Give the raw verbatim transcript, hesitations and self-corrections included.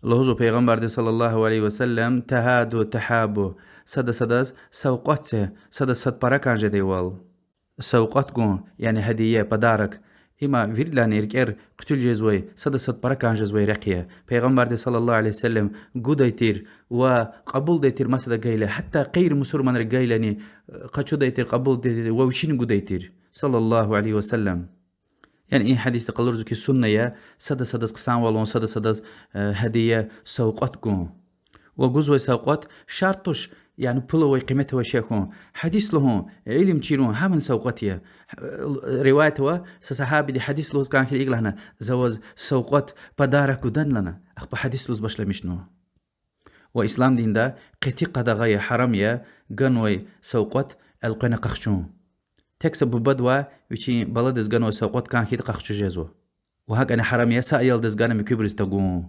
Лугьузва Пайгъамбарди صلى الله عليه وسلم: تهادوا تحابوا, сада садаз савкьват це, сада сад пара кӀан жедайвал. Савкьват гун, яни гьадия, подарок, им виридалайни рикӀер хъуьтуьл жезвай, сада сад пара кӀан жезвай рехъ я. Пайгъамбарди صلى الله عليه وسلم гудай тир ва кьабулдай тир масадаз гайила, гьатта гъейри мусурманриз гайилани, э, къачудай тир, кьабулдай тир ва вичини гудай тир, صلى الله عليه وسلم. Яни и гьадисди къалурзава хьи, сунна я сада садаз хъсанвал авун, сада садаз, э, гьадия, савкьват гун. Ва гузвай савкьват шартӀ туш, яни пул авай, къимет авай шей хьун. Гьадис лугьун, илим чирун, гьамни савкьват я. Э, риваят ава, са сагьабиди гьадис лугьуз кӀан хьайила икӀ лагьана: за ваз савкьват, подарок гудани лагьана, ахпа гьадис лугьуз башламишнава. Ва ислам динда къати къадагъа я, гьарам я ганвай савкьват элкъвена къахчун. Тек са бубадивай вичин баладиз ганвай савкьват кӀан хьайитӀа къахчуз жезва. Ва гьакӀни гьарам я са аялдиз гана муькуьбуруз тагун.